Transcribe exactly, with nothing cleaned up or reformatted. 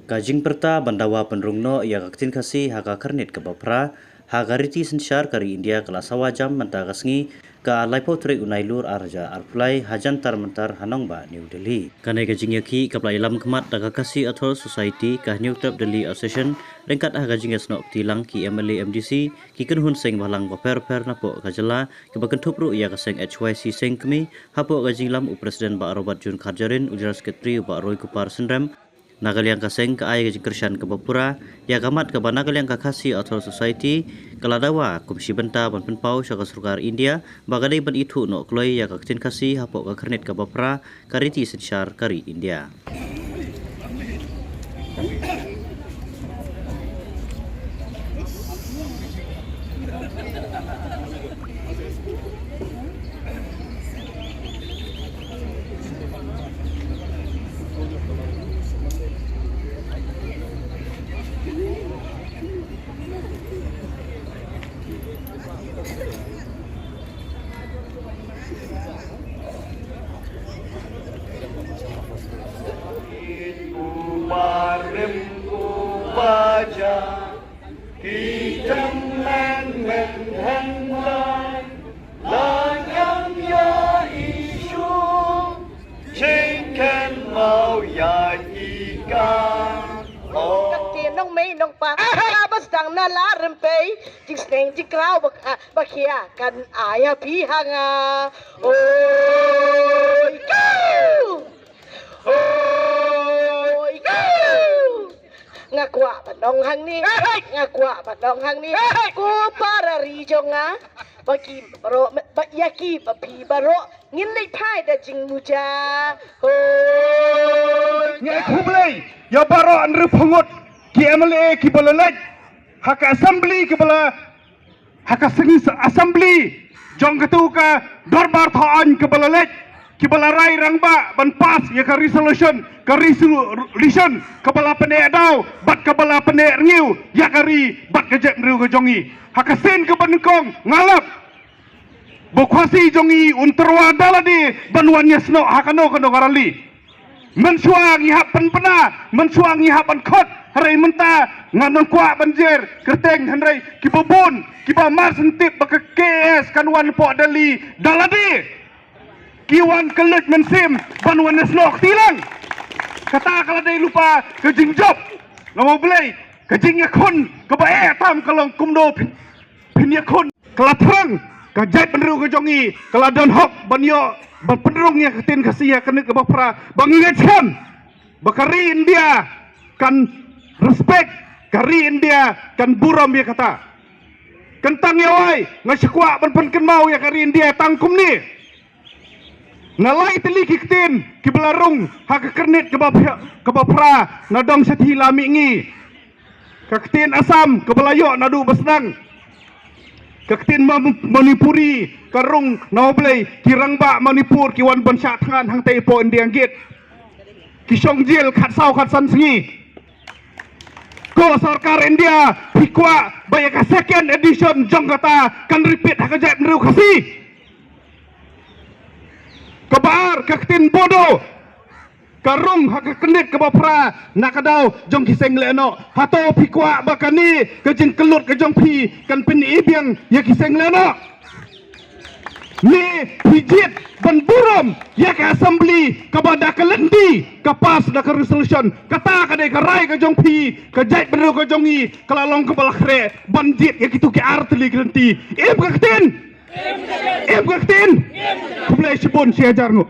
Ka jingpyrta ban dawa pynrung noh ïa ka ktien Khasi ha ka Kyrnit kaba Phra ha ka riti synshar ka ri India ka la sawa jam mynta ka sngi, ka laiphew tarik u Nailur ar hajar arphew lai ha Jantar Mantar ha nongbah New Delhi. Kane ka jingïakhih kaba la ïalam khmat da ka Khasi Authors Society, ka Hynñiewtrep Delhi Association, ryngkat ha ka jingïasnoh kti lang ki M L A, M D C, ki kynhun seng bhalang bapher bapher napoh ka jylla, kiba kynthup ruh ïa ka seng H Y C Sengkmie, hapoh ka jingïalam u President Bah Robert June Kharjahrin, u General Secretary Bah Roy Kupar Synrem. Na ka liang ka seng ka ai ka jingkyrshan kaba pura ïa ka mat kaba na ka liang ka Khasi Authors Society ka la dawa kum shi bynta ban pynpaw sha ka sorkar India ba ka dei ban ithuh noh kloi ïa ka ktien Khasi hapoh ka Kyrnit kaba Phra, ka riti synshar ka ri India. Ki jam men men hen lai, la jam ïa i shu, jingkynmaw ïa i ka. Ka ktien nongmei nongpa, ah, ba sdang na la rympei, jingsneng jingkraw ba, ah, ba khia kan ai ha phi ha nga. Oi, kau! Oi, kau! Nga kwah ban ong hangne. Nga kwah ban ong hangne. Ko para ri jong nga. Ba ki baroh, ba ïa ki ba phi baroh ngin leit phai da jingmuja. Hoi. Nga ai khublei ïa baroh hynriew phew ngut ki M L A kiba la leit ha ka assembly, kiba la ha ka seng assembly jong katu ka dorbar thaw aiñ kaba la leit, kiba la rai rangbah ban pass ïa ka resolution, ka resolution kaba la pyneh daw bad kaba la pyneh rngiew ïa ka ri bad ka jaitbynriew ka jong ngi. Ha ka sien kaba nyngkong nga lap ba u Khasi jong ngi un tyrwa da lade ban wan ïasnoh ha kano kano ka rally. Mynshuwa ngi hap pynbna, mynshuwa ngi hap ban khot, hynrei mynta nga nang kwah ban jer kyrteng, hynrei kiba bun kiba mar sngewtip ba ka K A S kan wan poh Delhi da lade. Ki wan kylluid mynsiem ban wan ïasnoh kti lang. Kata ka la dei lypa ka jingjop. Namar balei? Ka jingïakhun kaba eh tam ka long kumno phin, phin ïakhun. Ka la thrang ka jaitbynriew ka jong ngi, ka la don hok ban ïoh ban pynrung ïa ka ktien Khasi ha ka Kyrnit kaba Phra, ba ngi ngeit skhem ba ka ri India kan respect, ka ri India kan burom ïa kata. Kyntang ïa wai nga shu kwah ban pynkynmaw ïa ka ri India tang kumne. Na lai tylli ki ktien kiba la rung ha ka Kyrnit kaba Phra, kaba Phra, na dong shathie la mih ngi. Ka ktien Assam kaba la ïoh naduh ba sdang. Ka ktien Ma-, Manipuri ka rung, namar balei? Ki rangbah Manipur ki wan ban shah thngan hangtei poh India Gate. Ki shong jel khatsaw khatsan sngi. Ko sorkar India, phi kwah ba ïa ka second edition jong kata kan repeat ha ka jaitbynriew Khasi? Kaba ar, ka ktien Bodo ka rung ha ka Kyrnit kaba Phra na ka daw jong ki seng lehnoh. Hato phi kwah ba kane ka jingkyllut ka jong phi kan pyni biang ïa ki seng lehnoh? Ne phi jied ban burom ïa ka assembly kaba da ka lynti ka pass da ka resolution? Kata ka dei ka rai ka jong phi, ka jaitbynriew ka jong ngi ka la long kaba la khreh ban jied ïa kitu ki ar tylli ki lynti. Im ka ktien? Im ka ktien? Khublei shibun, shi hajar nguh.